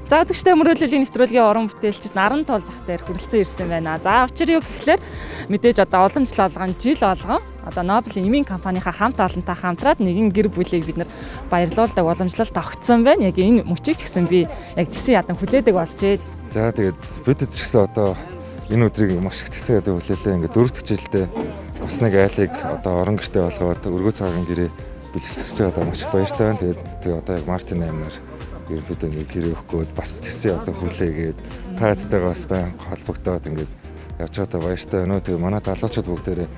За үзэгчтэй мөрөөллийн нэвтрүүлгийн уран бүтээлчид Наран туул зах дээр хүрэлцэн ирсэн байна. За учир юу гэхлээр мэдээж одоо уламжлал болгон жил болгон одоо Нобелийн эмийн компанийнхаа хамт олонтой хамтраад нэгэн гэр бүлийг бид нар баярлуулдаг уламжлалт огцсон байна. Яг энэ мөчийг ч гэсэн би яг тэсэн ядан хүлээдэг болжээ. За тэгээд бид ч гэсэн одоо энэ өдрийг маш их тэсэн ядан хүлээлээ. Ингээд дөрөв дэх жилдээ бас нэг айлыг одоо орон гэртээ болгоод өргөө цагаан гэрээ бэлтгэж байгаадаа маш их баяртай байна. Тэгээд тэгээ одоо яг Мартин 8-аар ерөнхийдөө нэг гэрээ өгөх гээд бас тэсэн ядан хүлээгээд таадтайгаа бас байн холбогдоод ингээд явж байгаадаа баяртай байна. Тэгээ манай залуучууд бүгдээрээ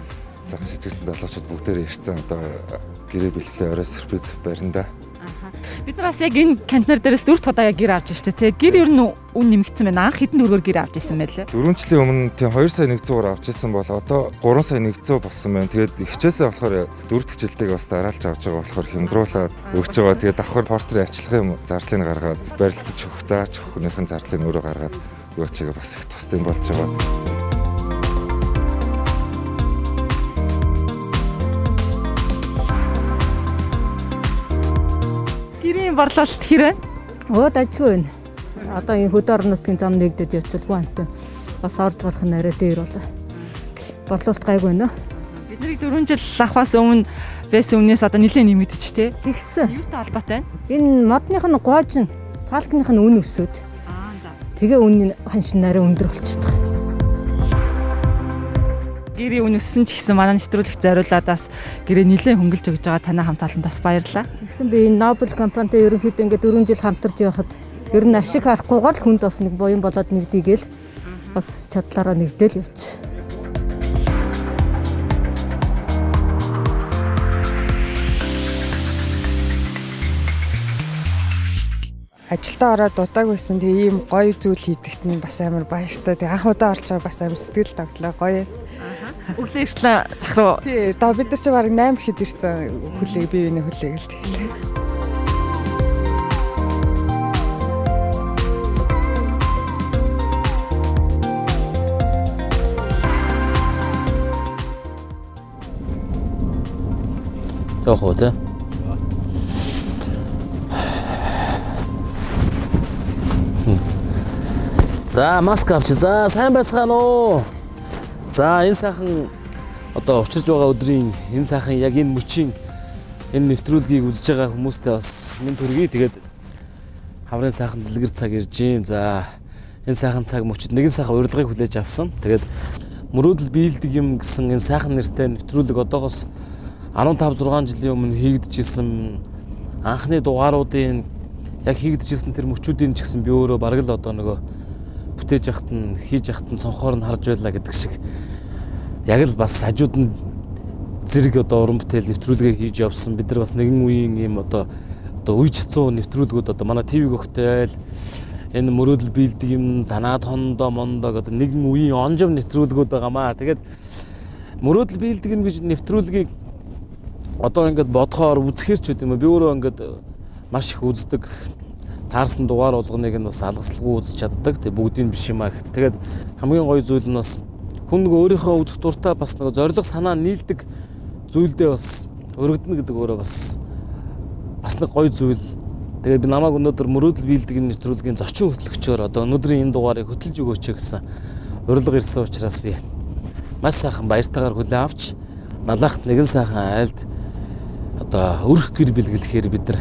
сайхан шижигсэн залуучууд бүгдээрээ ирсэн одоо гэрээ бэлтгэлээ орой сюрприз барина да. Бид нар бас яг энэ контейнер дээрээс дөрөв дахь удаа яг гэр авч штэ тий. Гэр ер нь үн нэмэгдсэн байна. Анх хэдэн төгрөгөөр гэр авч исэн байлээ. 4 жилийн өмнө тийм 2 сая 100-аар авч ирсэн бол одоо 3 сая 100 болсон байна. Тэгээд хичээсээ болохоор дөрөв дэх жилтэйг бас дараалж авч байгаа болохоор хямдруулаад өгч байгаа. Тэгээд давхар портрын ачлах юм зардлыг гаргаад барилцаж өгөх, зааж өгөх хүнийхэн зардлыг өөрөө гаргаад юу чигээ бас их тусдсан болж байгаа. Гэрийн борлуулалт хэр байна? Өө дажгүй байна. Одоо энэ хөдөө орон нутгийн зам нэгдэд явчихлгүй антай. Бас орж болох нь арай дээр бол. Борлуулалт гайгүй нөө. Бид нарыг 4 жил авахаас өмнө байсан өмнөөс одоо нэлээд нэмэгдэж тий. Тэгсэн. Юутай холбоотой байна? Энэ модных нь гоож нь палкных нь үн өсөөд. Аа за. Тэгээ үнийн ханш нь арай өндөр болчихдог. Гэрийн үн өссөн ч гэсэн манай нэвтрүүлэгт зориулаад бас гэрээ нэлээд хөнгөлж өгж байгаа танай хамт олонд бас баярлалаа. Тэгсэн би энэ Нобел компанитай ерөнхийдөө ингээд 4 жил хамтарч явахад ер нь ашиг харахгүйгээр л хүнд бас нэг буян болоод нэгдийгээл бас чадлаараа нэгдэл явчих. Ажилдаа ороод удааг байсан. Тэгээ ийм гоё зүйл хийдэгт нь бас амар баяртай. Тэгээ анх удаа орж байгаа бас амар сэтгэл догтлоо гоё. Өглөө иртлээ зах руу. Тий, одоо бид нар чи бараг 8 хэд ирсэн хүлээг бие биенээ хүлээгээл тэгэлээ. Явах уу те? За маск авч. За сайн байцгаана уу? За энэ сайхан одоо учирч байгаа өдрийн энэ сайхан яг энэ мөчийн энэ нэвтрүүлгийг үзэж байгаа хүмүүстээ бас минь төргий. Тэгээд хаврын сайхан дэлгэр цаг ирж гин. За энэ сайхан цаг мөчид нэгэн сайхан урилгыг хүлээж авсан. Тэгээд мөрөөдөл биелдэг юм гэсэн энэ сайхан нэртэй нэвтрүүлэг одоогоос 15 6 жилийн өмнө хийгдэжсэн анхны дугааруудын яг хийгдэжсэн тэр мөчүүдийн ч гэсэн би өөрөө бараг л одоо нөгөө бүтээж яхад нь хийж яхад нь цонхоор нь харж байлаа гэдэг шиг яг л бас хажууд нь зэрэг одоо уран бүтээл нэвтрүүлгээ хийж явсан. Бид нар бас нэгэн үеийн ийм одоо үе чацуу нэвтрүүлгүүд одоо манай ТV гөхтэй л энэ мөрөөдөл биелдэг юм танаад хондоо мондоо гэдэг нэгэн үеийн онжом нэвтрүүлгүүд байгаамаа. Тэгээд мөрөөдөл биелдэг юм гэж нэвтрүүлгийг одоо ингээд бодохоор үзэхэр ч үт юм уу. Би өөрөө ингээд маш их үздэг. Таарсан дугаар болгоныг нь бас алгаслгүй үзэж чаддаг. Тэг бүгдийг биш юм аа гэхэд. Тэгээд хамгийн гоё зүйл нь бас хүн нөгөө өөрийнхөө үзэх дуртай бас нөгөө зориг санаа нийлдэг зүйлдээ бас өргөднө гэдэг өөрөө бас нэг гоё зүйл. Тэгээд би намайг өнөөдөр мөрөөдөл биелдэг нэвтрүүлгийн зочин хөтлөгчөөр одоо өнөөдрийн энэ дугаарыг хөтлөж өгөөч гэсэн урилга ирсэн учраас би маш сайхан баяртайгаар хүлээн авч налахт нэгэн сайхан айлд одоо өрх гэр бэлгэлэхээр бид нар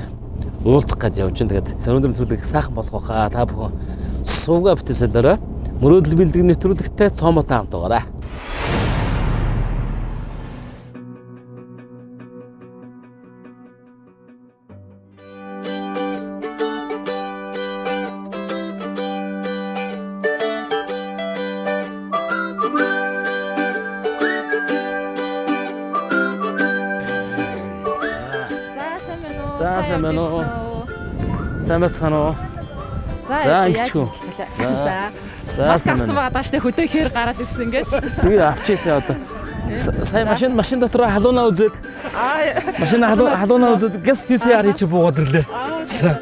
уулзах гэж явж байна. Тэгээд өнөөдөр нэвтрүүлэг их сайхан болох байхаа. Та бүхэн сувга битээсэлээрээ мөрөөдөл бэлдэг нэвтрүүлэгтэй цоомотой хамт байгаарай. За сайн байна уу? За, сайн байна уу? явж ирсэн үү? Сайн байцгаана уу? За За, яаж ингэчгүй. бэлтгэлээ? За. За. За, Маск сайн авсан байна. байгаа даа штэ хөдөө ихээр гараад ирсэн ингээд. Тэгээ авчи те одоо. Сая машин дотор халуунаа үзээд Аа машин халуунаа үзээд газ PCR хийж буугаад ирлээ. За.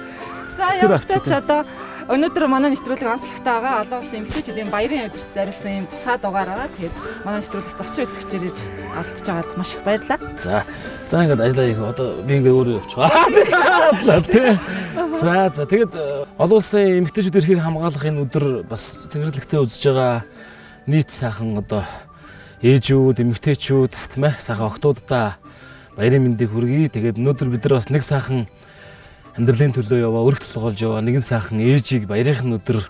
За Тэр ямар ч авчи, одоо Өнөөдөр манай нэвтрүүлэг онцлогтой байгаа. Олон улсын эмэгтэйчүүдийн баярын өдөрт зориулсан юм тусгай дугаар байгаа. Тэгээд манай нэвтрүүлэг зочин хөтлөгчөөр ирж оролцож байгаад маш их баярлалаа. За. За ингээд ажиллаа хийх. Одоо би ингээд өөрөө явчих. Тий. За за тэгээд олон улсын эмэгтэйчүүд эрхийг хамгаалах энэ өдөр бас цэнгэрлэгтээ үзэж байгаа нийт сайхан одоо ээжүүд, эмэгтэйчүүд тийм сайхан охтуудаа баярын мэндийг хүргэе. Тэгээд өнөөдөр бид нар бас нэг сайхан амьдралын төлөө яваа, өрх толгоолж яваа нэгэн сайхан ээжийг баярын өдөр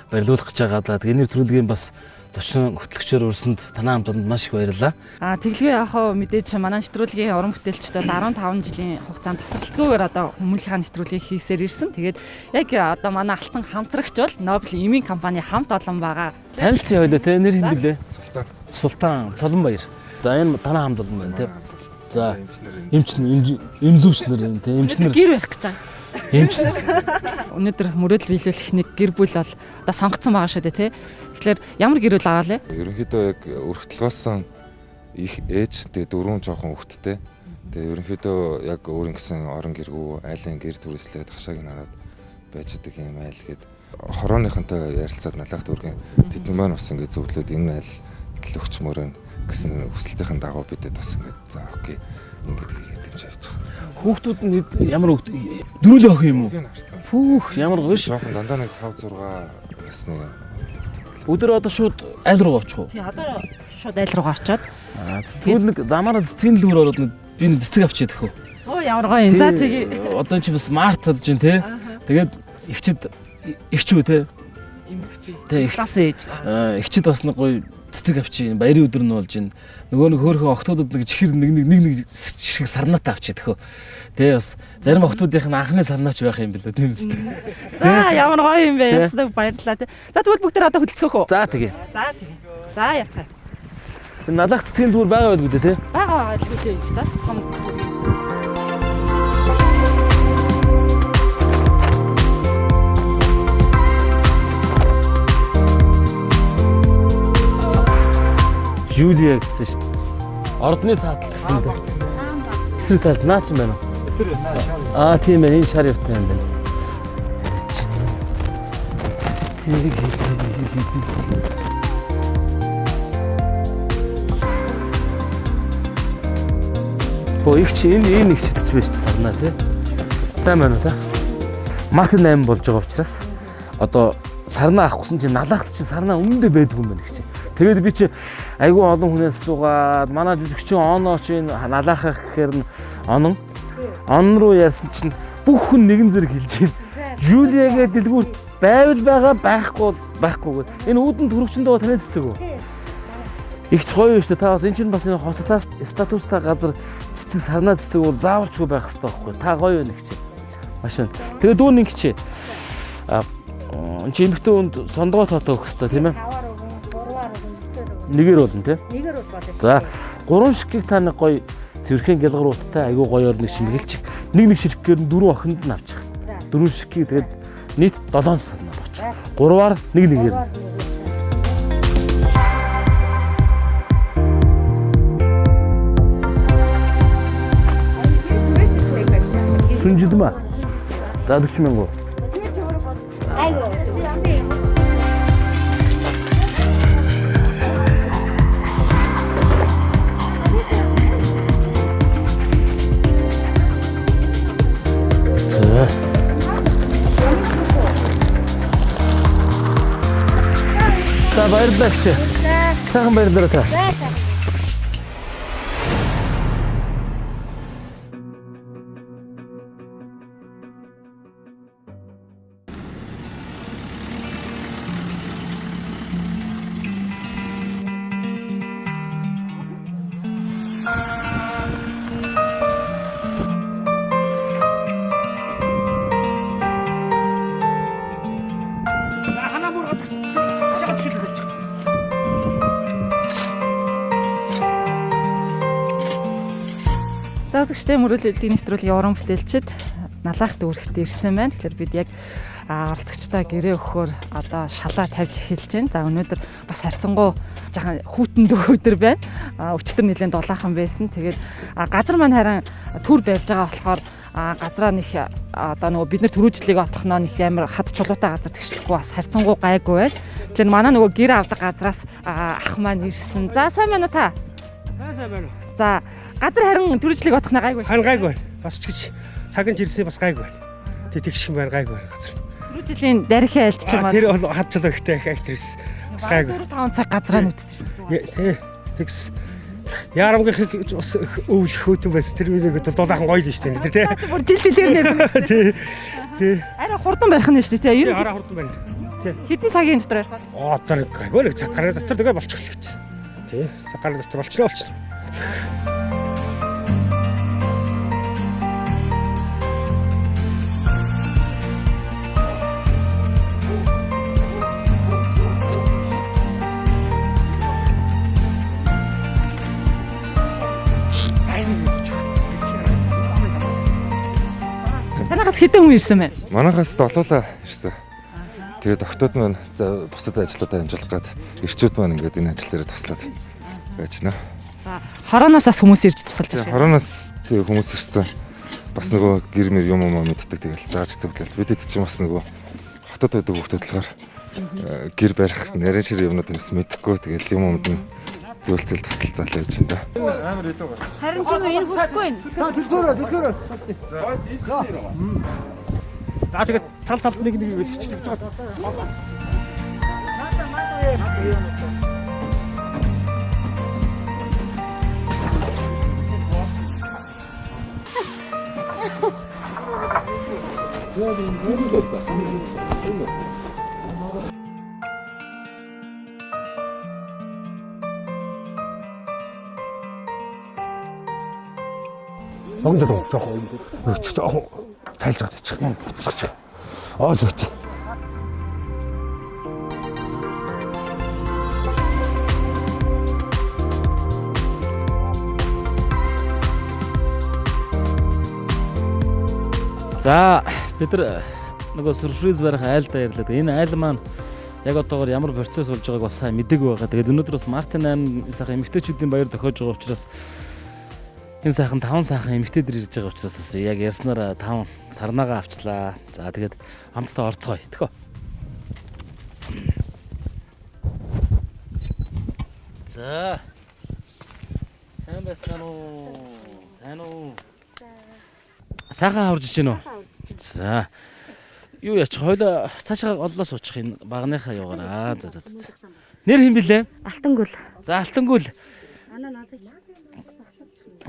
баярлуулах гэж байгаа даа. Тэгээд энэ нэвтрүүлгийн бас зочин хөтлөгчөөр урсанд танаа хамт олонд маш их баярлалаа. А тэглэгээ яг хаа мэдээж манай нэвтрүүлгийн уран бүтээлчд бол 15 жилийн хугацаанд тасралтгүйгээр одоо хүмүүнлэгийн нэвтрүүлгийг хийсээр ирсэн. Тэгээд яг одоо манай алтан хамтрагч бол Нобел эмийн компани хамт олон байгаа. Танилцъя хоёлоо те нэр хэн блэ? Султан. Султан Цолонбаяр. За энэ танаа хамт олон байна те. За эмч эмзүүч нар юм те эмч нар Гэр барих гэж байгаа. эмч нар. Өнөөдөр мөрөөдөл биелүүлэх нэг гэр бүл бол одоо сонгоцсон байгаа шүү дээ те. Тэгэхээр ямар гэр бүл аваа лээ? Ерөнхийдөө яг өрх толгойлсон их ээж тэгээ дөрвөн жоохон хүүхэдтэй. Тэгээ ерөнхийдөө яг өөр ингэсэн орон гэргүү, айлын гэр түрээслээд хашааг нь хараад байж идэг юм айл гээд хорооныхонтой ярилцаад налах дүүргийн тэдэн маань бас ингэ зөвлөөд энэ айл төлөгчмөр байна гэсэн хүсэлтийн дагуу бидэд бас ингэ за окей ингэж хийгээд дэмжиж явж байгаа. Хүүхдүүд нь ямар хүүхд дөрүл охин юм уу? Үгийг харсан. Пүүх ямар гоё ш. Жоохон дандаа нэг 5 6 насны Өдөр одоо шууд айл руу очих уу? Тий одоо шууд айл руугаа очиод. Аа тэгвэл нэг замаараа цэцгийн лүүр ороод нэг би нэг цэцэг авчиж идэх үү? Оо ямар гоё юм. За тэгье. Одоо чи бас март болж байна те. Тэгээд эгчид эгч үү те. Тэ эгч Класс ээж. Эгчид бас нэг гоё цэцэг авчи баярын өдөр нь болж байна. Нөгөө нэг хөөхөн октоодод нэг чихэр нэг нэг нэг нэг ширхэг сарнаатай авчи идэх үү. Тэ бас зарим октоодынх нь анхны сарнаач байх юм билүү тийм үстэй. За ямар гоё юм бэ. Тий. Ясдаг баярлалаа тий. За тэгвэл бүгдээр одоо хөдөлцөөх үү? За тэгээ. За тэгээ. За яцгаая. Энэ налах цэцгийн дүүр байгаа байлгүй дээ те. Бага бага л хүлээ гэж та. Том. Жулия гэсэн шүү дээ. Ордны цаатал гэсэн дээ. Эсрэг талд наа чи байна уу? Аа тийм ээ энэ шар явтай юм байна. Оо их чи энэ их чидэж байж сарнаа тий. Сайн байна уу та? Март 8 болж байгаа учраас одоо сарнаа авахгүйсэн чинь налаахт чинь сарнаа өмнөдөө байдгүй юм байна гэж. Тэгээд би чи айгүй олон хүнээс суугаад манай жүжигчин оноо чи энэ налаахах гэхээр нь онон он руу ярьсан чинь бүх хүн нэгэн зэрэг хэлж байна. Жулиягээ дэлгүүрт байвал байгаа байхгүй бол байхгүй гэд. Энэ үүдэн төрөгчөнд байгаа таны цэцэг үү? Их ч гоё шүү дээ. Та бас эн чинь бас энэ хототаас статустай газар цэцэг сарнаа цэцэг бол заавалчгүй байх хэрэгтэй байхгүй. Та гоё байна гэж. Маш байна. Тэгээд дүүн ингэ чи. А энэ чи эмэгтэй хүнд сондгоо тоотоо өгөх хэрэгтэй тийм ээ? 5-аар өгөн, 3-аар өгөн, 4-ээр өгөн. Нэгээр болно тийм. Нэгээр бол болно. За гурван ширхгийг та нэг гоё цэвэрхэн гялгар уттай айгүй гоёор нэг шимгэлчих. Нэг нэг ширхгээр нь дөрвөн охинд нь авчих. Дөрвөн ширхгийг тэгээд нийт 7 сарнаа очих. Гурваар нэг нэгээр. Сүнжидмэ. За 40 мянга. За. За баярлалаа гэж. Сайхан баярлалаа та. За үзэгчтэй мөрөөлөлтийн нэвтрүүлгийн уран бүтээлчид налаах дүүрэгт ирсэн байна. Тэгэхээр бид яг оролцогчтой гэрээ өгөхөөр одоо шалаа тавьж эхэлж байна. За өнөөдөр бас харьцангуй жаахан хүүтэн өдөр байна. Өчтөр нэлээд дулаахан байсан. Тэгээд газар маань харин түр барьж байгаа болохоор газраа нэг Одоо нөгөө бид нар түрүүжлийг отохноо нэг амар хад чулуутай газар тэгшлэхгүй бас харьцангуй гайгүй байна. Тэгэхээр манай нөгөө гэр авдаг газраас ах маань ирсэн. За, сайн байна уу та? Сайн байна уу? За, газар харин түрүүжлийг отохноо гайгүй. Харин гайгүй байна. Бас ч гэж цаг нь жирсэн, бас гайгүй байна. Тэг тэгших юм байна, гайгүй байна газар. Түрүүжлийн дарихын айлт ч юм уу. Тэр бол хад чулуу ихтэй их актрис. Бас гайгүй. 4 5 цаг газраа нүтдэг. Тий. Тэгс. Ярамгийнх бас өвлөх хөтөн байсан. Тэр үнийг дулаахан гоё л шүү дээ. Тий. Бүр жил жилээр нэр. Тий. Тий. Арай хурдан барих нь шүү дээ, тий. Ер нь арай хурдан байна. Тий. Хэдэн цагийн дотор барих вэ? Одоо гайгүй, нэг цаг гарын дотор тэгээ болчихлоо. Тий. Цаг гарын дотор болчихлоо болчихлоо. Танахаас хэдэн хүн ирсэн бэ? Манайхаас долоолаа ирсэн. Тэгээд октод маань за бусад ажлуудаа амжуулах гээд, эрчүүд маань ингээд энэ ажил дээр туслаад байж нэ. Хорооноос бас хүмүүс ирж тусалж байгаа. Хорооноос тэг хүмүүс ирсэн. Бас нөгөө гэр мэр юм юм мэддэг, тэгэл зааж зөвлөл. Бид хэд чинь бас нөгөө хотод байдаг хүмүүс болохоор гэр барих нарийн шир юмнууд юмс мэдэхгүй, тэгэл юм юмд нь зүйл зүйл тусалцаал байж энэ. Амар илүү гар. Харин тийм, энэ хүрхгүй байна. За, төлхөөрөө, төлхөөрөө. За, тэгээд тал талд нэг нэг хичдэг гэж байгаа. Богино дуу жоох жоохон тайлж байгаа тачих. Буцаж. Аа, зөвхөн. За, бид нар нөгөө surprise барих айлдаа ирлээ. Энэ айл маань яг одоогор ямар процесс болж байгааг бас сайн мдэггүй байгаа. Тэгээд өнөөдөр бас Мартин 8 сайхан эмэгтэйчүүдийн баяр тохиож байгаа учраас, энэ сайхан таван сайхан эмэгтэй дэр ирж байгаа учраас бас яг ярьснараа таван сарнаагаа авчлаа. За, тэгээд хамтдаа орцгоё. Тэхөө. За. Сайн байцгаана уу? Сайн уу? Сайхан хаварж ич гэнэ үү? За. Юу яач, хойлоо цаашаа оллоо суучих, энэ багныхаа юугаараа. За. Нэр хэн блэ? Алтангүл. За, Алтангүл.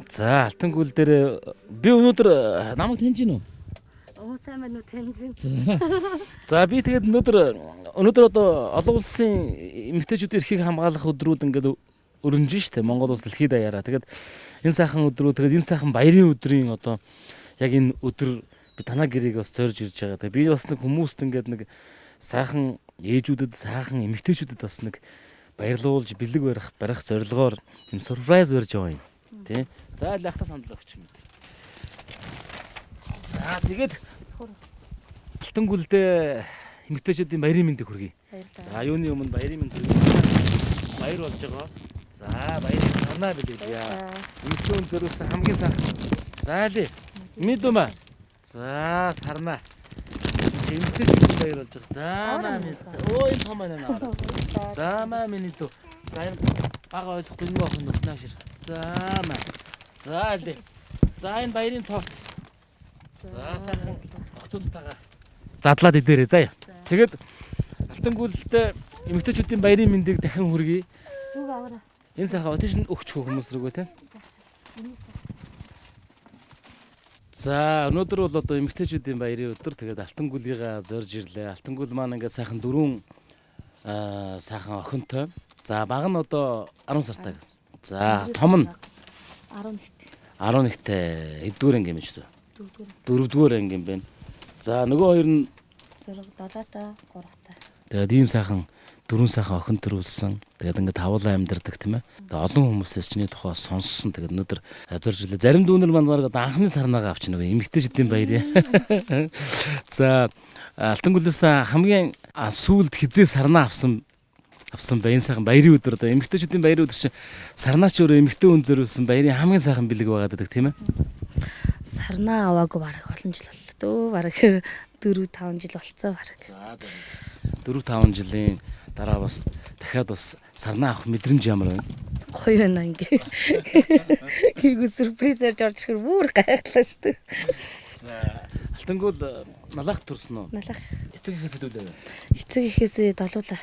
За, Алтангүл дээр би өнөөдөр намайг таньж гинүү? Оо, сайн байна уу, таньж. За, би тэгээд өнөөдөр одоо олон улсын эмэгтэйчүүдийн эрхийг хамгаалах өдрүүд ингээд өрнөж штэ, Монгол улс дэлхийд даяараа. Тэгээд энэ сайхан өдрүүд, тэгээд энэ сайхан баярын өдрийн одоо яг энэ өдөр би танаа гэрийг бас зорж ирж байгаа. Тэгээд би бас нэг хүмүүст ингээд нэг сайхан ээжүүдэд, сайхан эмэгтэйчүүдэд бас нэг баярлуулж бэлэг барих зорилгоор юм surprise барьж байгаа юм. Тий. За, лахта сандал өгч юм. За, тэгээд Алтангүлдээ эмэгтэйчүүдийн баярын мэндийг хүргэе. За, юуны өмнө баярын мэнд хүргэе. Баяр болж байгаа. За, баярын санаа билээ. Эмэгтэй хүн зориулсан хамгийн сайхан. За, лээ. Мэдүмэ. За, сарнаа. Эмэгтэйчүүдийн баяр болж байгаа. За, маа минь. Өө, энэ том байна наа. За, маа миний дүү. За, энэ бага ойлгохгүй юм охин нүх наашир. За, маа. За, лээ. За, энэ баярын торт. За, сайхан охтуудтайгаа задлаад идээрэй заяа. Тэгээд Алтангүлдээ эмэгтэйчүүдийн баярын мэндийг дахин хүргэе. Зүг аваарай. Энэ сайхан отиш нь өгч хүмүүс рүүгээ тийм. За, өнөөдөр бол одоо эмэгтэйчүүдийн баярын өдөр. Тэгээд Алтангүлийгээ зорж ирлээ. Алтангүл маань ингээд сайхан дөрвөн сайхан охинтой. За, бага нь одоо 10 сартай гэсэн. За, том нь 11. 11-тэй, хэддүгээр анги юм ч вэ? Дөрөвдүгээр. Дөрөвдүгээр анги юм байна. За, нөгөө хоёр нь 6 7-тай 3-тай. Тэгээд ийм сайхан дөрвөн сайхан охин төрүүлсэн. Тэгээд ингээд тавуулаа амьдардаг, тийм ээ. Тэгээд олон хүмүүсээс чиний тухай сонссон. Тэгээд өнөөдөр зорж ирлээ. Зарим дүүнер маань баг одоо анхны сарнаагаа авч нөгөө эмэгтэйчүүдийн баяр. За, Алтангүлээс хамгийн сүүлд хизээ сарнаа авсан бэ? Энэ сайхан баярын өдөр, одоо эмэгтэйчүүдийн баярын өдөр чинь сарнаа ч өөрөө эмэгтэй хүн зориулсан баярын хамгийн сайхан бэлэг байгаад байдаг, тийм ээ. Сарнаа аваагүй бараг олон жил боллоо дөө. Бараг 4 5 жил болцсон бараг. За за. 4 5 жилийн дараа бас дахиад бас сарнаа авах мэдрэмж ямар байна? Гоё байна ингээ. Гийгүү сюрприз ярьж орж ирэхээр бүр гайхлаа шүү дээ. За Алтангуул налах төрсөн үү? Налах. Эцэг эхээс хэдүүлээ. Эцэг эхээсээ долуулаа.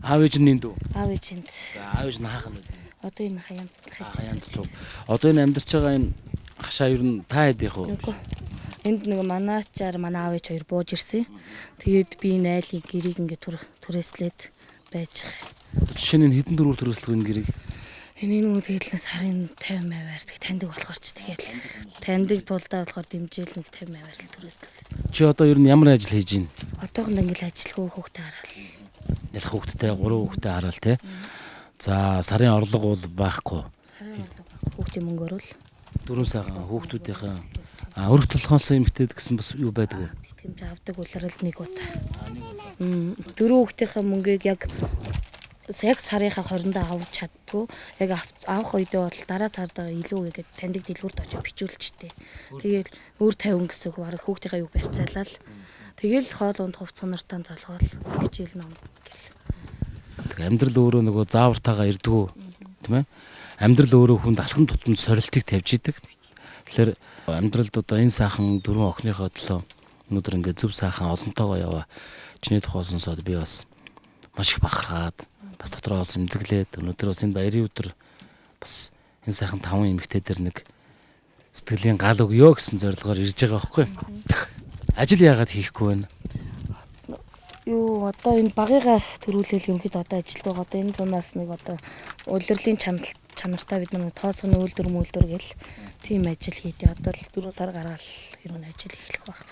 Аав ээж нь энд үү? Аав ээж энд. За аав ээж нь хаах нь вэ? Одоо энэ хаяанд Хаяанд цуг. Одоо энэ амьдарч байгаа энэ хашаа ер нь та хэдийнх үү? Үгүй. Энд нэг манаачаар манай аав ээж хоёр бууж ирсэн. Тэгээд би энэ айлын гэрийг ингээ түрээслээд байж байгаа. Одоо жишээ нь энэ хэдэн дөрвөр түрээслэх энэ гэрийг? Энэ нөгөө тэгэл сарын 50 аваар тэг таньдаг болохоор ч тэгэл таньдаг тулдаа болохоор дэмжээл нэг 50 аваар л түрээслэл. Чи одоо ер нь ямар ажил хийж байна? Одоохондоо ингээл ажилгүй хүүхдээ хараал. Ялах хүүхдтэй 3 хүүхдээ хараал те. За сарын орлого бол байхгүй. Сарын орлого байхгүй. Хүүхдийн мөнгөөр л. 4 сайхан хүүхдүүдийнхээ өрх толгойлсон эмэгтэйд гэсэн бас юу байдаг вэ? Тэтгэмж авдаг улиралд нэг удаа. Дөрөв хүүхдийнхээ мөнгийг яг сарынхаа 20-нд авч чаддгүй. Яг авах үедээ бол дараа сард илүү гээд таньдаг дэлгүүрт очиж бичүүлжтэй. Тэгээл өөр 50 гэсэн үг бараг хүүхдийнхээ юг барьцаалал. Тэгээл хоол унд хувцас нартаа золгоол хичээл ном гэл. Тэг амьдрал өөрөө нөгөө заавартайгаа ирдгүү тийм ээ. Амьдрал өөрөө хүнд алхам тутамд сорилтыг тавьж идэг. Тэгэхээр амьдралд одоо энэ сайхан дөрвөн охиныхоо төлөө өнөөдөр ингээд зөв сайхан олонтойгоо яваа. Чиний тухай сонсоод би бас маш их бахархаад бас дотроо бас эмзэглээд өнөөдөр бас энэ баярын өдөр бас энэ сайхан таван эмэгтэй дээр нэг сэтгэлийн гал өгөө гэсэн зорилгоор ирж байгаа байхгүй. Ажил яагаад хийхгүй вэ? Юу одоо энэ багыгаа төрүүлээл ерөнхийдөө одоо ажилд байгаа. Одоо энэ зунаас нэг одоо улирлын чанартай бид нар тооцооны үйлдвэр мүлдвэр гэл тийм ажил хийдэг. Одоо л 4 сар гараал ер нь ажил эхлэх байх.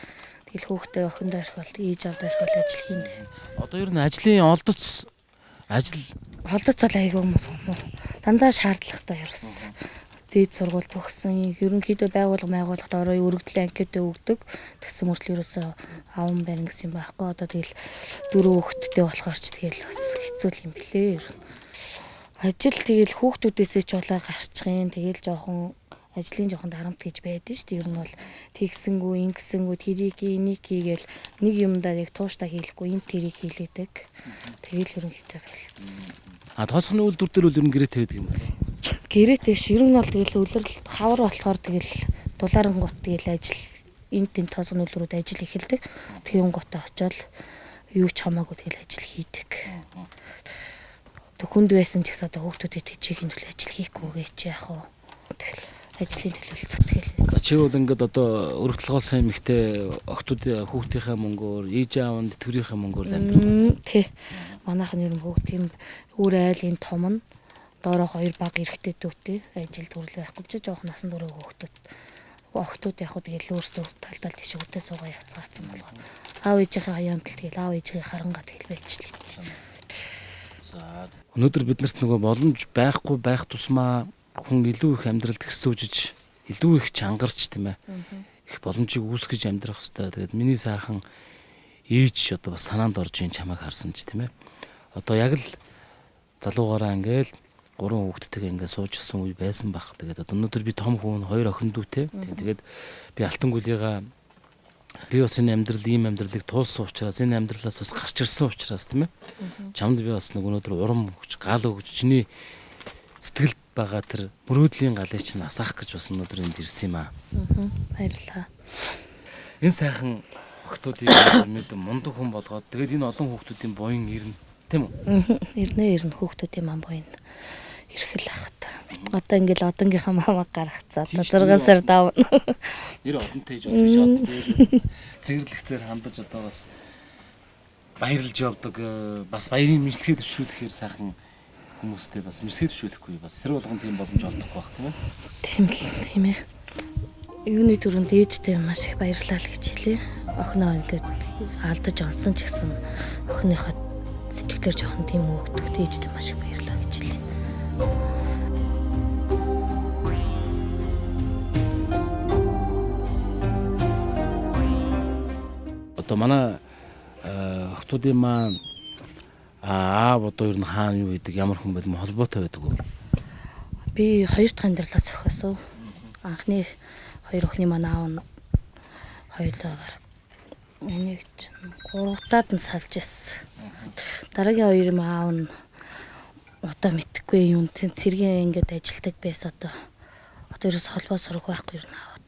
Тэгэл хүүхдээ охиндоо орхиол, ээж авдаа орхиол ажил хийндэ. Одоо ер нь ажлын олдоц ажил олдоц бол айгүй муу. Дандаа шаардлагатай ерөөс. Дээд сургууль төгссөн. Ерөнхийдөө байгууллага байгууллагад ороо өргөдлийн анкетээ өгдөг. Тэгсэн мөртлөө ерөөсөө аван барин гэсэн юм байхгүй. Одоо тэгэл дөрөв хүүхэдтэй болохоор ч тэгэл бас хэцүү юм блээ ер нь. Ажил тэгэл хүүхдүүдээсээ ч болоо гарчихын. Тэгэл жоохон ажлын жоохон дарамт гэж байдэн шүү дээ. Ер нь бол тэгсэнгүү, ингэсэнгүү, тэрийг энийг хийгээл нэг юмдаа яг тууштай хийлэхгүй, энэ тэрийг хийлээдэг. Тэгэл ерөнхийдөө болцсон. А тооцооны үйлдвэр дээр бол ер нь гэрээтэй байдаг юм байна. Гэрээтэй биш. Ер нь бол тэгэл үлрэл хавар болохоор тэгэл дулаарангут тэгэл ажил энд тэнд тооцооны үйлдвэрүүд ажил эхэлдэг. Тэгэн гутаа очиод юу ч хамаагүй тэгэл ажил хийдэг. Тэг хүнд байсан ч гэсэн одоо хүүхдүүдэд тэжээхийн төлөө ажил хийхгүйгээ чи яах вэ? Тэгэл ажлын төлөө зүтгэл. За чи бол ингээд одоо өрх толгойлсон эмэгтэй охтууд хүүхдийнхээ мөнгөөр, ээж аав нь тэтгэврийнхээ мөнгөөр л амьдардаг. Тий. Манайх нь ер нь бүгд тийм өөр айлын том нь доороо хоёр баг эрэхтэй дүүтэй ажил төрөл байхгүй ч жоохон насан турш хүүхдүүд охтууд яг хөө тэгэл өөрсдөө талдал тийш үдээ суугаа явцгаацсан болгоо. Аав ээжийнхээ хаяамтал тэгэл аав ээжийнхээ харангаа тэгэл байж л гэж. За өнөөдөр биднэрт нөгөө боломж байхгүй байх тусмаа хүн илүү их амьдралд хэрсүүжиж, илүү их чангарч тийм ээ. Их боломжийг үүсгэж амьдрах хэвээр. Тэгээд миний сайхан ээж одоо бас санаанд орж ийн чамайг харсан ч тийм ээ. Одоо яг л залуугаараа ингээл гурван хүүхэдтэйгээ ингээд сууж исэн үе байсан баг. Тэгээд одоо өнөөдөр би том хүн, хоёр охин дүүтэй. Тэгээд би алтан гүлийгаа би бас энэ амьдрал ийм амьдралыг туулсан учраас энэ амьдралаас бас гарч ирсэн учраас тийм ээ. Чамд би бас нэг өнөөдөр урам өгч, гал өгч чиний сэтгэлд байгаа тэр мөрөөдлийн галыг чинь асаах гэж бас өнөөдөр энд ирсэн юм аа. Баярлалаа. Энэ сайхан охтуудыг мэд мундаг хүн болгоод тэгээд энэ олон хүүхдүүдийн буян ирнэ тийм үү? Ирнэ ирнэ хүүхдүүдийн ман буян ирэх л ах та. Одоо ингээл одонгийнхаа мамаг гаргацаа. Одоо 6 сар давна. Нэр одонтой ээж бас гэж одонтой ээж цэвэрлэгцээр хандаж одоо бас баярлж явдаг бас баярын мэдлэгээ төвшүүлэхээр сайхан хүмүүстэй бас мэдлэгээ төвшүүлэхгүй бас сэр болгон тийм боломж олдохгүй байх тийм ээ. Тийм л тийм ээ. Юуны түрүүнд ээжтэй маш их баярлалаа л гэж хэлье. Охиноо ингээд алдаж онсон ч гэсэн охиныхоо сэтгэлээр жоохон тийм өгдөг. Ээжтэй маш их баярлалаа гэж хэлье. Одоо манай охтуудын маань аав одоо ер нь хаана юу гэдэг ямар хүн байд холбоотой байдаг уу? Би хоёр дахь амьдралаа зохиосон. Анхны Хоёр охины маань аав нь хоёулаа бараг энийг чинь гуравтаад нь салж ирсэн. Дараагийн хоёр юм аав нь одоо мэдхгүй юм. Тэн цэргийн ингээд ажилтдаг байсан одоо. Одоо ерөөс холбоо сураг байхгүй ер нь аавд.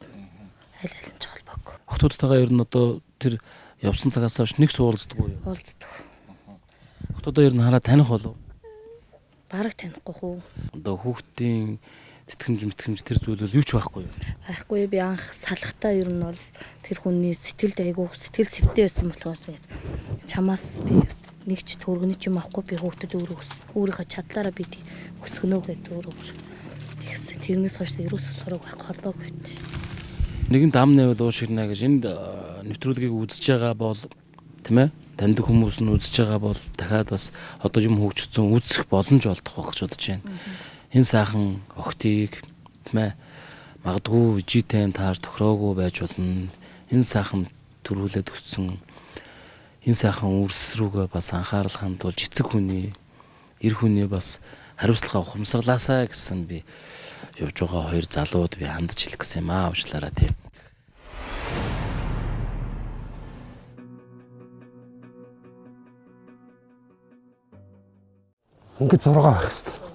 Аль аль нь ч холбоогүй. Охтуудтайгаа ер нь одоо тэр явсан цагаас хойш нэг суулцдаг уу? Уулздаг. Охтуудаа ер нь хараа таних болов. Бараг танихгүй хүү. Одоо хүүхдийн тэтгэмж мэтгэмж тэр зүйл бол юу ч байхгүй юу? Байхгүй би анх салахтаа ер нь бол тэр хүний сэтгэлд айгүй сэтгэл сэвтэй байсан болохоор тэгээд чамаас би нэг ч төргөний ч юм авахгүй би хүүхдэд өөрөө өөрийнхөө чадлаараа би өсгөнө гэдэг өөрөө тэгсэн. Тэрнээс хойш ерөөсөө сураг байх холбоогүй байт. Нэгэн дам нэвэл уушигна гэж энд нэвтрүүлгийг үзэж байгаа бол тийм таньдаг хүмүүс нь үзэж байгаа бол дахиад бас одоо юм хөгжсөн үзэх боломж олдох байх гэж бодож байна. Энэ сайхан охтыг тийм магадгүй житэй таар тохироогүй байж болно. Энэ сайхан төрүүлээд өссөн энэ сайхан үрс рүүгээ бас анхаарал хандуулж эцэг хүний эр хүний бас хариуцлага ухамсарлаасаа гэсэн би явж байгаа хоёр залууд би хандж хэлэх гэсэн юм аа уучлаарай тийм. Ингээд 6 байх хэвээр.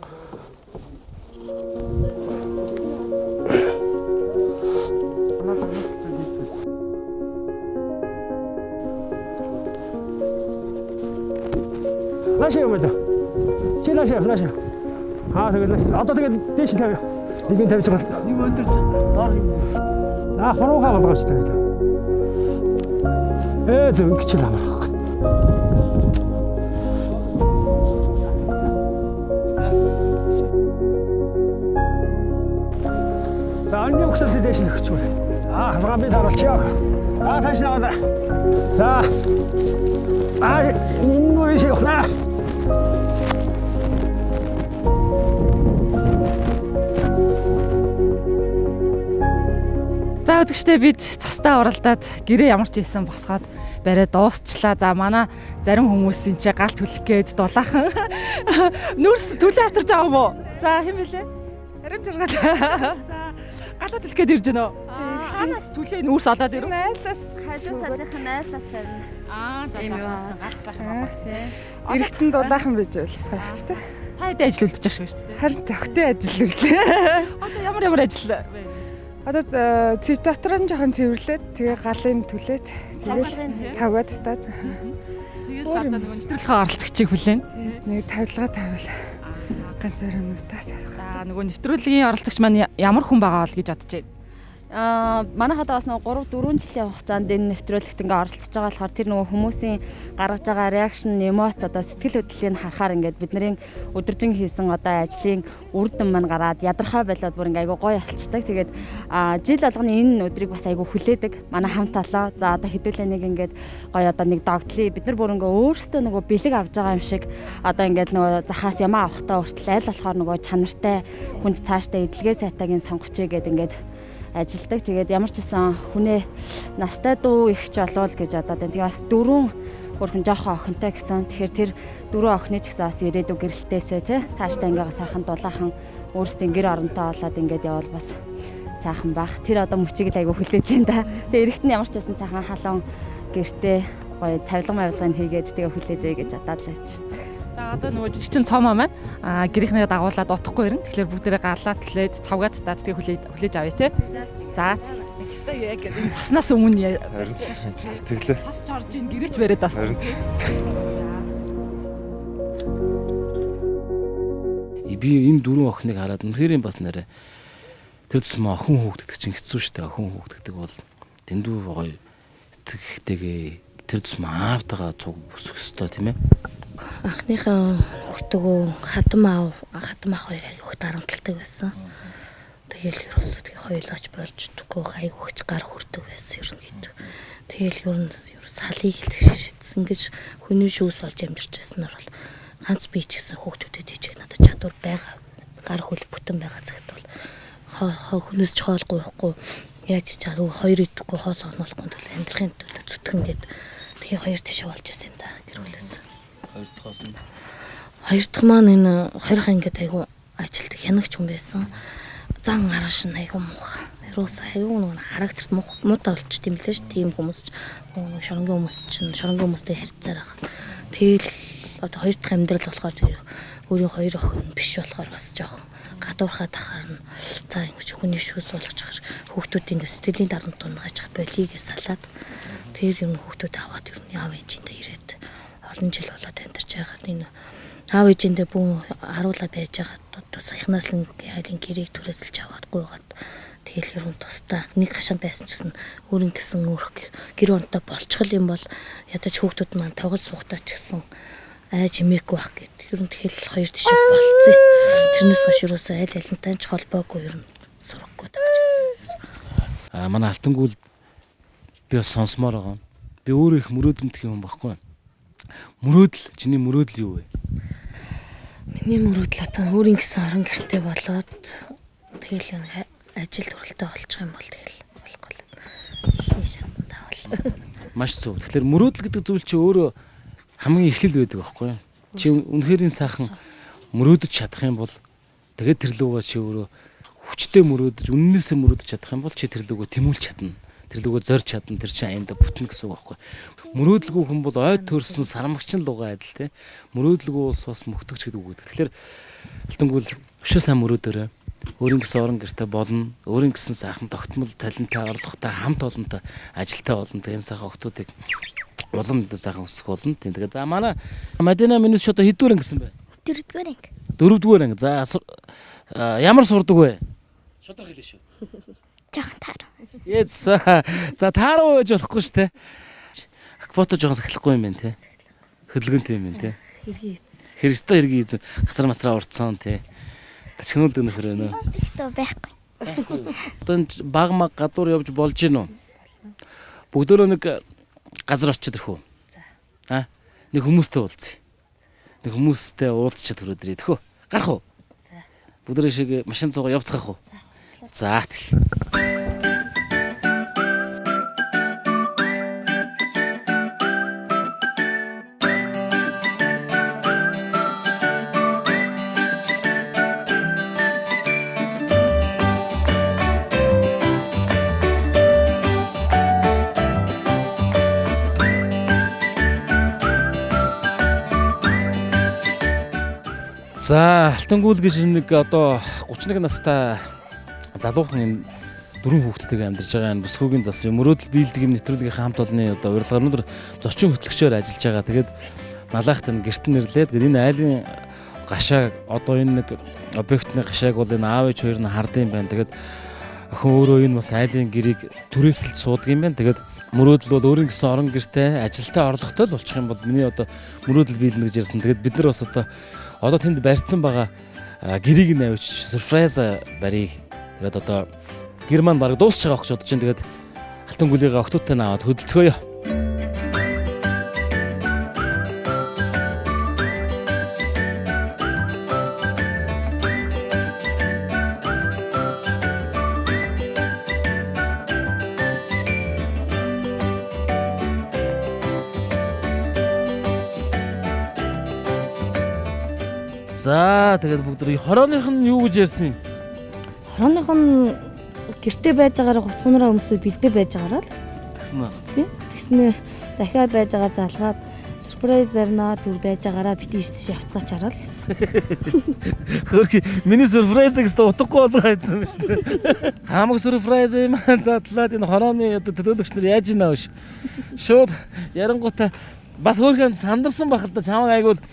Наашаа юм аа. Чи наашаа, наашаа. Аа тэгээд нааш. Одоо тэгээд дээш нь тавь. Нэг нь тавьж байгаа. Нэг өндөр доор юм. Аа хуруугаа болгооч тавь. Ээ зөв ингэж л амарх. За анны угсаад дээш нь өгчмөр. Аа халгаа би даруулчих. Аа тааш наваа. За. Аа энэ нүрээ шиг явах. За үзэгчдээ бид цастаа уралдаад гэрээ ямар ч хийсэн босгоод барай дуусчлаа. За манай зарим хүмүүс энэ ч гал түлэх гээд дулаахан нүрс түлээ авчирч байгаа юм уу? За хэн бэлээ? Харин жаргал. За галаа түлэх гээд ирж байна уу? Хаанаас түлээ нүрс олоод ирэв? Айлаас Хажуу талынх нь айлаас тавина. Аа за за гал сайхан байна. Эргэтэн дулаахан байж байлсгаа ихтэй. Та хэдэн ажил үлдэж байгаа шүү дээ. Харин төгтөө ажил үлээ. Одоо ямар ямар ажил вэ? Одоо цэв дотор нь жоохон цэвэрлээд тэгээ галын түлээд тэгэл цавгаа татаад Тэгэл одоо нөгөө нэвтрүүлгийн оролцогчийг хүлээн. нэг тавилга тавил ганц хоёр юмнуудаа тавих. За нөгөө нэвтрүүлгийн оролцогч маань ямар хүн байгаа бол гэж бодож байна. Манай хадаа бас нөгөө 3 4 жилийн хугацаанд энэ нэвтрүүлэгт ингээ оролцож байгаа болохоор тэр нөгөө хүмүүсийн гаргаж байгаа реакшн, эмоц одоо сэтгэл хөдлөлийг харахаар ингээд бидний өдөржин хийсэн одоо ажлын үр дүн маань гараад ядархай болоод бүр ингээ айгуу гоё болчдаг. Тэгээд жил болгоны энэ өдрийг бас айгуу хүлээдэг. Манай хамт олон. За одоо хэдүүлээ нэг ингээд гоё одоо нэг догтлыг бид нар бүр ингээ өөрсдөө нөгөө бэлэг авж байгаа юм шиг одоо ингээд нөгөө захаас ямаа авахтаа хүртэл аль болохоор нөгөө чанартай хүнд цаашдаа эдлэгээ сайтагийн сонгочих гээд ингээд ажилдаг. Тэгээд ямар ч гэсэн хүнээ настай дүү ихч болвол гэж бодоод байна. Тэгээ бас дөрвөн хөрхөн жоохон охинтой гэсэн. Тэгэхээр тэр дөрвөн охины ч гэсэн бас ирээдүй гэрэлтээсээ тий цаашдаа ингээ сайхан дулаахан өөрсдийн гэр оронтой болоод ингээд явбал бас сайхан бах. Тэр одоо мөчийг л айгу хүлээж байна да. Тэгээ эрэгт нь ямар ч байсан сайхан халуун гэртээ гоё тавилга мавилгыг хийгээд тэгээ хүлээж эй гэж бодоод л байж. За одоо нөгөө жижигчин цомоо маань гэрийнхнээ дагуулад утахгүй ирнэ. Тэгэхээр бүгдээрээ галаа түлээд цавгаа татаад тэгээ хүлээж авъя те. За тэгстэй яг энэ цаснаас өмнө Харин тэглээ. цас чорж ин гэрээч бариад бас. Харин Би энэ дөрвөн охиныг хараад үнэхээр бас нэрэ тэр тусмаа охин хүүхд гэдэг чинь хэцүү шүү дээ. Охин хүүхд гэдэг бол дэндүү гоё эцэг эхтэйгээ тэр тусмаа аавтайгаа цуг өсөх ёстой тийм. Анхныхаа нөхөртөгөө хадам аав, хадам ах хоёр айгүйх дарамталдаг байсан. Тэгэл ерөөсөө тэгээ хоёулаач болж дэггүй айгүйх гар хүрдэг байсан ерөнхийдөө. Тэгэл ер нь салыг шидсэн гэж хүний шүүс олж амьдарч байснаар бол ганц би ч гэсэн хүүхдүүдэд хийчих надад чадвар байгаа. Гар хөл бүтэн байгаа цагт бол хүнээс ч хоол гуйхгүй яаж ч чад хоёр идэхгүй хоо сонуулахгүй тул амьдрахын төлөө зүтгэн гээд тэгээ хоёр тишээ болж исэн юм да гэр бүлээс. Хоёр дахьоос нь Хоёр дахь маань энэ 20 ангид айгу ажилтдаг хянагч хүн байсан. Зан арааш нь айгу муухай. Ерөөс аюу нэг характерт муутай болчих юм лээ ш. Тийм хүмүүс ч нөгөө шоронгийн хүмүүс чинь шоронгийн хүмүүстэй харьцаар байгаа. Тэгэл одоо хоёр дахь амьдрал болохоор өөрийн хоёр охин биш болохоор бас жоох гадуурхаад ахаар нь за ингэж хүний шүүс суулгаж ахаар хүүхдүүдийн сэтгэлийн дарамт унгааж ах болиё гэж салаад тэр юм хүүхдүүд аваад ер нь аав ээжиндээ ирээд олон жил болоод амьдарч байгаад энэ аав ээжиндээ бүүн харуулаа байж байгаад одоо саяхнаас л айлын гэрээг түрээсэлж аваад гуйгаад тэгэл ер нь тусдаа нэг хашаан байсан ч гэсэн өөрийн гэсэн өөрх гэр оронтой болчихол юм бол ядаж хүүхдүүд маань тоглол суухтаа ч гэсэн айж хэмээхгүй байх гэд. Ер нь тэгэл хоёр тишээ болцсон. Тэрнээс хойш ерөөсөө аль алинтай ч холбоогүй ер нь сурахгүй тагч. А манай Алтангүйл би бас сонсомоор байгаа. Би өөрөө их мөрөөдөмтгий хүн байхгүй. Мөрөөдөл чиний мөрөөдөл юу вэ? Миний мөрөөдөл одоо өөрийн гэсэн орон гэртэй болоод тэгэл энэ ажил төрөлтэй болчих юм бол тэгэл болохгүй л. Хин шатандаа бол. Маш зөв. Тэгэхээр мөрөөдөл гэдэг зүйл чи өөрөө хамгийн эхлэл байдаг байхгүй юу? Чи үнэхээр энэ сайхан мөрөөдөж чадах юм бол тэгээд тэр лугаа чи өөрөө хүчтэй мөрөөдөж, үннээсээ мөрөөдөж чадах юм бол чи тэр лугаа тэмүүлж чадна. Тэр лугаа зорж чадна. Тэр чинь аяндаа бүтнэ гэсэн үг байхгүй юу? Мөрөөдөлгүй хүн бол ой төрсөн сармагчин лугаа адил те. Мөрөөдөлгүй улс бас мөхтөгч гэдэг үг. Тэгэхээр Алтангүйл өшөө сайн мөрөөдөрөө. Өөрийн гэсэн орон гэрте болно. Өөрийн гэсэн сайхан тогтмол цалинтай, орлоготой, хамт олонтой, ажилтай болно. Тэгээ энэ сайхан охтуудыг улам илүү сайхан өсөх болно. Тийм. Тэгээ за манай Мадина минут ч одоо хэддүгээр анги гэсэн бэ? Дөрөвдүгээр анги. Дөрөвдүгээр анги. За ямар сурдаг вэ? Шудраг хэлнэ шүү. Жохон таар. Yes. За тааруу байж болохгүй шүү те. Акпото жоохон сахилахгүй юм байна те. Хөдөлгөөнтэй юм байна те. Хэргийн эзэн. Хэрэгтэй хэргийн эзэн. Газар масраа урдсан те. Тачгнуулдаг нөхөр байна уу? Тэгтээ байхгүй. Одоо энэ баг маг гадуур явж болж гин үү? Бүгдөө нэг газар очиж ирэх үү? За. А? Нэг хүмүүстэй уулзъя. Нэг хүмүүстэй уулзчихэд хүрээд ирээ тэхүү. Гарах уу? За. Бүгдөө шиг машин цугаа явцгаах уу? За тэг. За, Алтангүйл гэж нэг одоо 31 настай залуухан энэ дөрвөн хүүхэдтэйгээ амьдарч байгаа энэ бүсгүйн бас мөрөөдөл биелдэг юм нэвтрүүлгийнхээ хамт олонны одоо урилгаар өнөөдөр зочин хөтлөгчөөр ажиллаж байгаа. Тэгээд налаахт энэ гэрт нэрлээд тэгээд энэ айлын гашааг одоо энэ нэг объектны гашааг бол энэ аав ээж хоёр нь хардсан юм байна. Тэгээд охин өөрөө энэ бас айлын гэрийг түрээсэлж суудаг юм байна. Тэгээд мөрөөдөл бол өөрийн гэсэн орон гэртэй ажилтай орлоготой л болчих юм бол миний одоо мөрөөдөл биелнэ гэж ярьсан. Тэгээд бид нар бас одоо тэнд барьцсан байгаа гэрийг нь авчиж surprise барья. Тэгээд одоо гэр маань бараг дуусч байгаа гэж бодож чинь тэгээд Алтангүлийгээ октоудтай нь аваад хөдөлцгөөё. За тэгээд бүгд хорооных нь юу гэж ярьсан юм? Хорооных нь гэрте байж байгаараа хувцгуунараа өмсөө бэлдээ байж байгаараа л гэсэн. Тэгсэн үү? Тийм. Тэгснээ дахиад байж байгаа залгаад surprise барина түр байж байгаараа бит ийш тийш явцгаач хараа л гэсэн. Хөрхи миний surprise гэсэн утгагүй болгоо хайцсан юм шүү дээ. Хамаг surprise юм задлаад энэ хорооны одоо төлөөлөгч нар яаж ийна вэ? Шууд ярангуутаа бас хөөрхөн сандарсан байх л да чамаг айгуул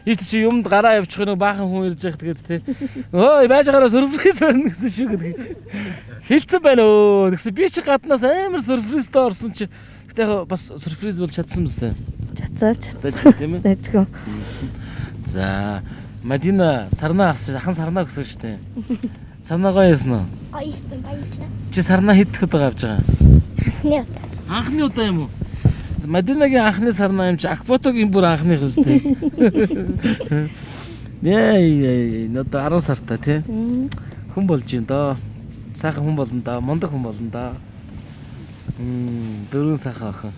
ийш чи юмд гараа явчих нэг баахан хүн ирж яах тэгээд те. Өө байж байгаараа surprise барина гэсэн шүү гэдэг. Хэлцэн байна өө. Тэгсэн би чи гаднаас амар surprise-тай орсон чи. Гэтэ яг бас surprise болж чадсан биз дээ. Чацаа чацаа. Тийм ээ. Дайггүй. За Мадина сарнаа авсан. Ахан сарнаа өгсөн шүү дээ. Сарнаа гоё юусэн үү? Гоё юмсан баярлалаа. Чи сарнаа хэд дэх удаа авч байгаа? Анхны удаа. Анхны удаа юм уу? Мадинагийн анхны сарнаа юм чи Акботогийн бүр анхных үстэй. Яа яа надад 10 сартай тий. Хүн болж юм доо. Сайхан хүн болно доо. Мундаг хүн болно доо. Дөрвөн сайхан охин.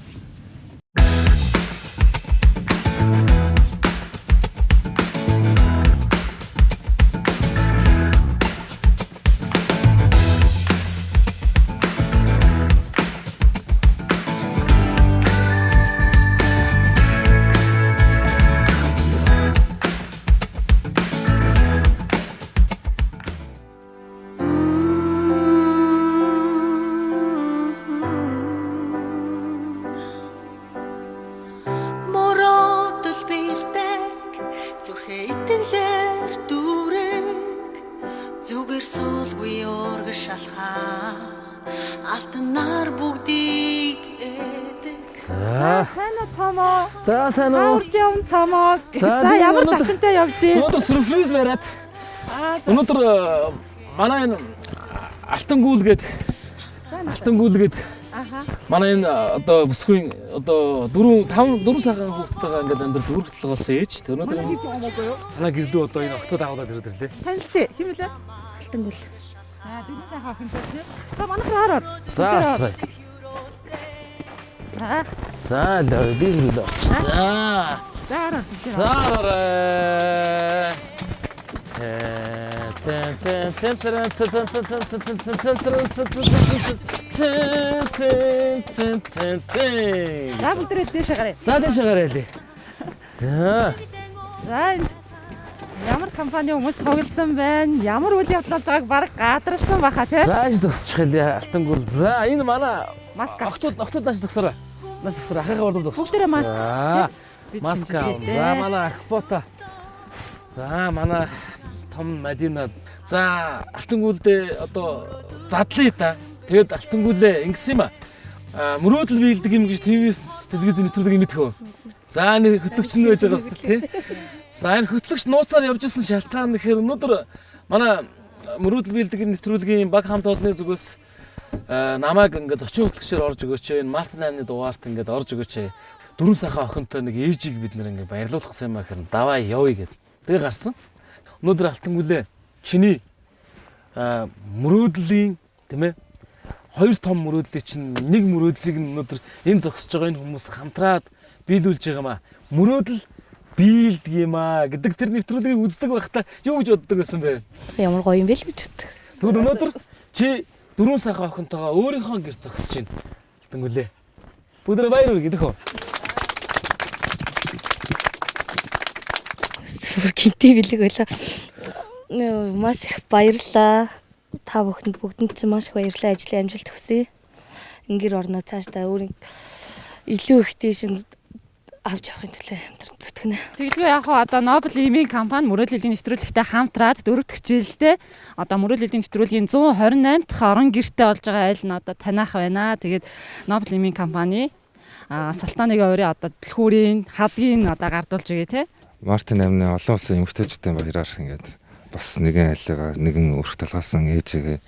Сүүлгүй ургаш алхаа алтнаар бүгдийг эдэг. За. Сайн уу, Цомоо? За, сайн уу? Урж явна, Цомоо. За, За, би ямар өнөөдөр- зочинтой явж байна? Өнөөдөр сюрприз бариад. Өнөөдөр манай энэ Алтан гүйл гээд Алтан гүйл гээд Аха. манай энэ одоо бүсгүй одоо 4 5 4 сайхан хүүхэдтэйгээ ингээд амьдрал дүүргэл болсон ээж. Тэг өнөөдөр Манай гэр юм уу юу? Манай гэрлүү одоо энэ октод агуулаад ирээд ирлээ. Танилцъя. Хэн бэлээ? Алтан гүйл. Аа, бидний сайхан охинтой тий. За, манайх руу ороод. За. Бүгдээрээ За. За, л би л орчих. За. За, ороод. За, ороо. Цэ цэ цэ цэ цэ цэ цэ цэ цэ цэ цэ цэ цэ цэ цэ цэ цэ цэ. За, бүгдээрээ дээшээ гаръя. За, дээшээ гаръя лээ. За. За, энд ямар компани хүмүүс цугласан байна? Ямар үйл явдал болж байгааг баг гадарлсан баха тий. За, аж зогсчих хэлээ Алтан гүйл. За, энэ манай маск октод нааш зогсороо. Нааш зогсороо. Ахыхаа урд зогсчих. Бүгдээрээ маск авчих, тий. Би Маск авах. шинжилгээтэй. За, манай Акбота. За, манай том Мадина. За, Алтан гүйлдээ одоо задлаа та. Тэгээд Алтан гүйлээ ингэсэн юм а. Мөрөөдөл биелдэг юм гэж ТВ-с телевизийн нэвтрүүлэг мэдэх үү? За, нэг хөтлөгч нь байж байгаа хэвээр тий. За, энэ хөтлөгч нууцаар явж исэн шалтгаан гэхээр өнөөдөр манай мөрөөдөл биелдэг нэвтрүүлгийн баг хамт олонны зүгээс намайг ингээд зочин хөтлөгчөөр орж өгөөч. Энэ Мартин 8-ны дугаарт ингээд орж өгөөч. Дөрвөн сайхан охинтой нэг ээжийг бид нэр ингээд баярлуулах гэсэн юм а гэхээр даваа явъя гэд. Тэгээ гарсан. Өнөөдөр Алтан гүлээ чиний мөрөөдлийн тийм хоёр том мөрөөдлийг чинь нэг мөрөөдлийг нь өнөөдөр энэ зогсож байгаа энэ хүмүүс хамтраад биелүүлж байгаа маа. Мөрөөдөл биелдэг юм аа гэдэг тэр нэвтрүүлгийг үздэг байхдаа юу гэж боддог байсан бэ? Ямар гоё юм бэ л гэж боддог. Тэгвэл өнөөдөр чи дөрвөн сайхан охинтойгоо өөрийнхөө гэр зогсож байна. Алтан гүлээ. Бүгдээ баяр хүргэе гэх үү? Зүгээр гинти бэлэг байлаа. Маш их баярлалаа. Та бүхэнд бүгдэнд чинь маш их баярлалаа. Ажлын амжилт хүсье. Ингэр орноо цаашдаа өөр илүү их дээш нь авч явахын төлөө амьдрал зүтгэнэ. Тэгэлгүй яг хаа одоо Нобел иймийн компани мөрөөдлийн нэвтрүүлэгтэй хамтраад дөрөв дэх жилдээ одоо мөрөөдлийн нэвтрүүлгийн 128 дахь орон гэрте болж байгаа айл нь одоо таниах байна. Тэгээд Нобел иймийн компани Салтаныг өөрийн одоо түлхүүрийн хадгийг одоо гардуулж өгье те. Мартин 8-ны олон улсын эмэгтэйчүүдийн баяраар ингээд бас нэгэн айлгаа нэгэн өрх толгоосон ээжигээ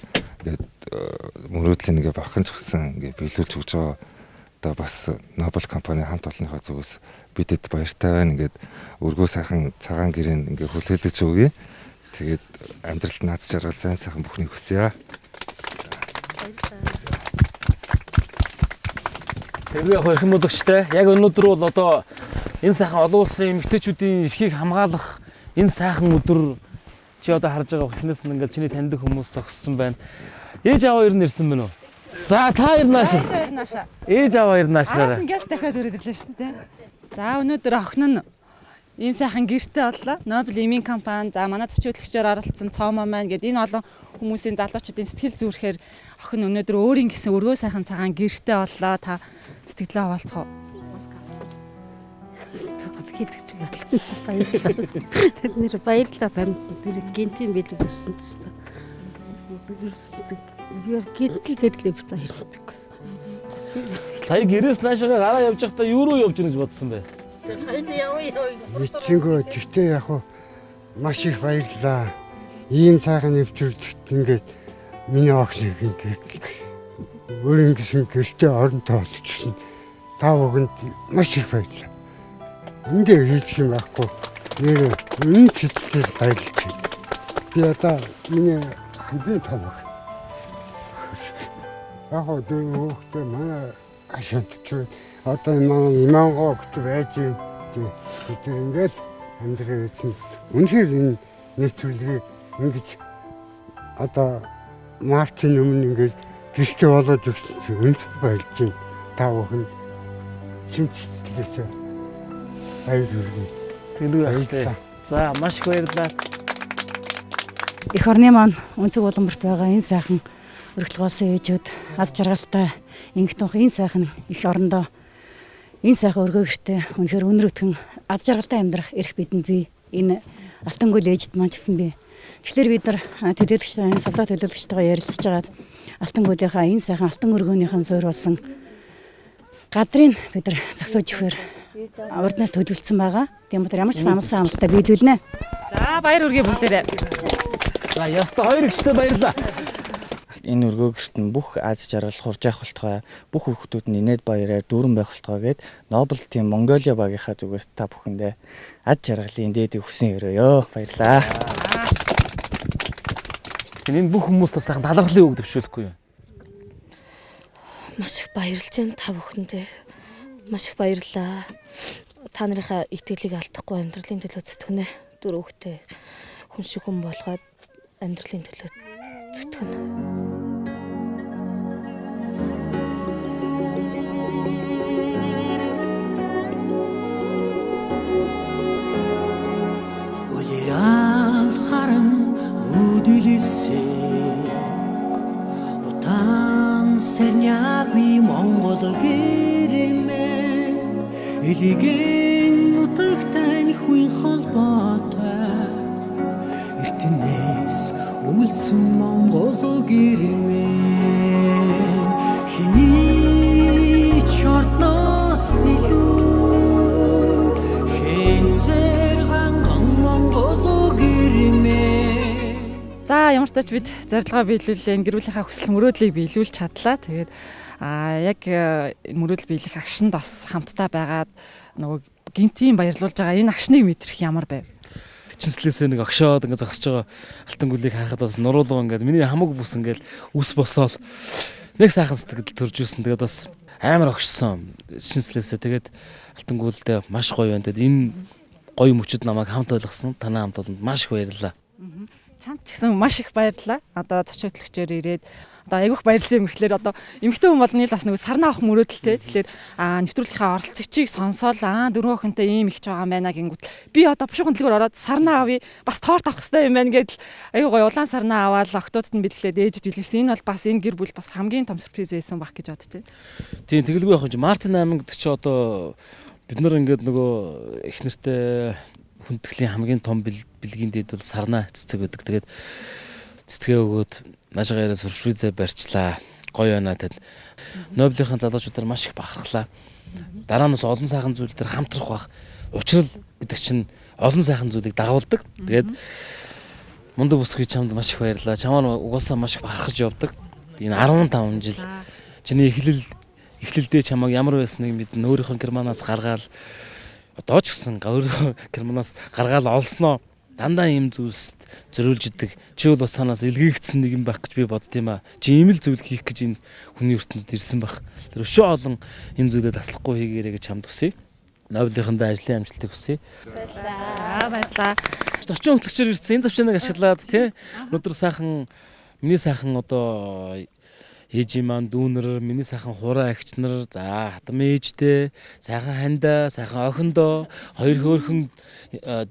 ингээд мөрөөдлийн нэгэ бахархан ч гэсэн ингээд биелүүлж өгч байгаа. Одоо бас Нобел компани хамт олонныхоо зүгээс бидэд баяртай байна. Ингээд өргөө сайхан цагаан гэрээнд ингээд хүлээлгэж өгье. Тэгээд амьдралд наад жаргал сайн сайхан бүхнийг хүсье. Тэгээ яг эрхэм үзэгчтэй яг өнөөдөр бол одоо энэ сайхан олон улсын эмэгтэйчүүдийн эрхийг хамгаалах энэ сайхан өдөр чи одоо харж байгаа эхнээс нь ингээл чиний таньдаг хүмүүс зогссон байна. Ээж аваа ер нь ирсэн мэн үү? За та ер нааш. Ээж хоёр наашаа. Ээж аваа ер Араас наашаарай. нь гяс дахиад өрөөд ирлээ шүү дээ. За өнөөдөр охин нь ийм сайхан гэрте боллоо. Нобел иймийн компани за манай зочин хөтлөгчөөр оролцсон Цоомоо маань гээд энэ олон хүмүүсийн залуучуудын сэтгэл зүрэхээр охин өнөөдөр өөрийн гэсэн өргөө сайхан цагаан гэрте боллоо. Та сэтгэлээ хаваалцах уу? Хийдэг ч юм. Баярлалаа. Тэр нэр баярлалаа танд тэр гинтийн бэлэг ирсэн ч гэсэн. Юу гинтэл тэрлээ би баярлалаа. Сая гэрээс наашаа гараа явж байхдаа юу руу явж гэнэ гэж бодсон бэ? Мэдсэнгөө тэгтээ яг хуу маш их баярлалаа. Ийм сайхан нэвтрүүлэгт ингээд миний охиныг ингээд өөрийн гэсэн гэртээ орон тоолчихсон. Та бүхэнд маш их баярлалаа. Эндээ хийх юм байхгүй. Нэр үнэн сэтгэлээр баярлж байна. Би одоо миний хамгийн том охин. Яг хуу дүү хүүхдээ манай хашаанд төчрөөд одоо манай имангоо охид байж байна. Тэр ингээл амьдрал гэсэн. Үнэхээр энэ нэвтрүүлгийг ингэж одоо мартын өмнө ингээд гэртээ болоод өгсөн чинь үнэхээр баярлж байна. Та бүхэнд чин сэтгэлээсээ баяр хүргэе. Тэгэлгүй яах вэ? За маш их баярлалаа. Эх орны маань өнцөг уламбарт байгаа энэ сайхан өргөлгөөсөн ээжүүд аз жаргалтай инх тунх энэ сайхан эх орондоо энэ сайхан өргөө гэртээ үнэхээр өнөр өтгөн аз жаргалтай амьдрах эрх бидэнд бий. Энэ Алтан гүйл ээжид маань ч гэсэн би Тэгэхээр бид нар төлөөлөгчтэй, энэ солдат төлөөлөгчтэйгээ ярилцж байгаад Алтан гүйлийнхаа энэ сайхан алтан өргөөнийхэн суурь болсон газрыг бид нар зогсоож өгөхөөр урднаас төлөвлөсөн байгаа. Тийм болохоор ямар ч амлсан амлалтаа биелүүлнэ. За, баяр хүргэе бүгдээрээ. За, яста хоёр эгчтэй баярлаа. Энэ өргөөгөрт нь бүх аз жаргал хурж явах болтугай, бүх хүүхдүүд нь инээд баяраар дүүрэн байх болтугай гээд Нобел Team Mongolia багийнхаа зүгээс та бүхэндээ аз жаргалын дээдийг хүсэн өрөөё. Баярлалаа. Энэ бүх хүмүүст бас сайхан талархлын үг төвшүүлэхгүй юу? Маш их баярлж байна та бүхэндээ. Маш их баярлалаа. Та нарынхаа итгэлийг алдахгүй амьдралын төлөө зүтгэнэ. Дөрөв хүүхдээ хүн шиг хүн болгоод амьдралын төлөө зүтгэнэ. Үлирал харан нүдэлсэн Утан сэрнягүй Монгол гэрмэ Элеген нутагтай хүн холбоотой Эртнээс үлсэн Монгол гэрмэ Хэний ч ордноос илүү хэнцэр ганган Монгол гэрмэ. За, ямар ч тач бид зорилгоо биелүүлээ, гэр бүлийнхаа хүсэл мөрөөдлийг биелүүлж чадлаа. Тэгээд яг мөрөөдөл биелэх агшинд бас хамтдаа байгаад нөгөө гинтийн баярлуулж байгаа энэ агшныг мэдрэх ямар байв? Чинслээсээ нэг огшоод ингээд зогсож байгаа алтан гүлийг харахад бас нуруулга ингээд миний хамаг бүс ингээд үс босоол нэг сайхан сэтгэл төрж ирсэн. Тэгээд бас амар огшсон чинслээсээ. Тэгээд алтан гүйлдээ маш гоё байна. Тэгээд энэ гоё мөчөд намайг хамт ойлгосон танай хамт олонд маш их баярлалаа. Чамд ч гэсэн маш их баярлалаа. Одоо зочин хөтлөгчөөр ирээд одоо айгүйх баярлсан юм гэхлээр одоо эмэгтэй хүн болгоны л бас нэг сарна авах мөрөөдөлтэй. Тэгэхээр нэвтрүүлгийнхаа оролцогчийг сонсоол дөрвөн охинтой ийм ихч байгаа юм байна гингүүт би одоо бушуухан дэлгүүр ороод сарна авъя, бас торт авах хэрэгтэй юм байна гэдэл айгүй гоё улаан сарна аваад октоодод нь бэлгэлээд ээжид бэлгэлсэн. Энэ бол бас энэ гэр бүл бас хамгийн том сюрприз байсан баг гэж бодож байна. Тийм, тэгэлгүй яг юм чи Мартин 8 гэдэг чи одоо бид нар ингээд нөгөө их нэртэй хүндэтгэлийн хамгийн том бэлгийн дэд бол сарна цэцэг байдаг. Тэгээд цэцгээ өгөөд наашгаа яриа сюрпризээ барьчлаа. Гоё байна тэд. Нобелийн залуучуудаар маш их бахархлаа. Дараа нь бас олон сайхан зүйл дээр хамтрах бах. Учрал гэдэг чинь олон сайхан зүйлийг дагуулдаг. Тэгээд мундаг бүсгүй чамд маш их баярлалаа. Чамаар угаасаа маш их бахархаж явдаг. Энэ 15 жил чиний эхлэлдээ чамайг ямар байсныг мэднэ. Өөрийнхөө Германаас гаргаал одоо ч гэсэн өөрөө Германаас гаргаал олсноо дандаа ийм зүйлс зөрүүлж идэг. Чи бол бас танаас илгээгдсэн нэг юм байх гэж би бодд юм аа. Чи ийм л зүйл хийх гэж энэ хүний ертөнцид ирсэн байх. Тэр өшөө олон энэ зүйлээ таслахгүй хийгээрэй гэж чамд хүсье. Нобелийнхандаа ажлын амжилтыг хүсье. Баярлалаа. Баярлалаа. Очин хөтлөгчөөр ирсэн энэ завшааныг ашиглаад тий. Өнөөдөр сайхан миний сайхан одоо ээжийн маань дүүнер, миний сайхан хураа эгч нар, за хатам ээжтэй, сайхан хандаа, сайхан охиндоо, хоёр хөөрхөн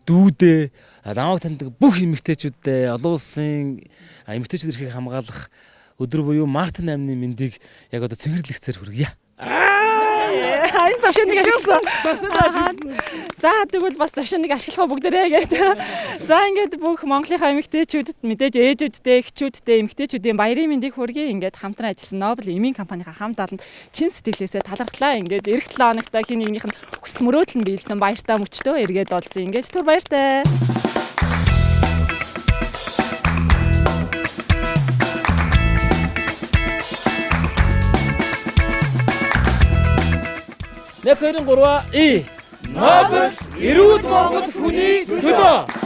дүүдээ, намайг таньдаг бүх эмэгтэйчүүдээ, олон улсын эмэгтэйчүүд эрхийг хамгаалах өдөр буюу Мартин 8-ны мэндийг яг одоо цэнхэрлэгцээр хүргье. Энэ завшааныг ашигласан. Завшааныг ашигласан. За, тэгвэл бас завшааныг ашиглах уу бүгдээрээ гэж. За, ингээд бүх Монголынхаа эмэгтэйчүүдэд мэдээж ээжүүдтэй, эгчүүдтэй, эмэгтэйчүүдийн баярын мэндийг хүргэе. Ингээд хамтран ажилласан Нобел эмийн компанийнхаа хамт олонд чин сэтгэлээсээ талархлаа. Ингээд эх 7 хоногт хин нэгнийх нь хүсэл мөрөөдөл нь биелсэн баяртай мөчтөө эргээд олзсон. Ингээд түр баяртай. Нэг, хоёр, гурав, и Нобел эрүүл Монгол хүний төлөө.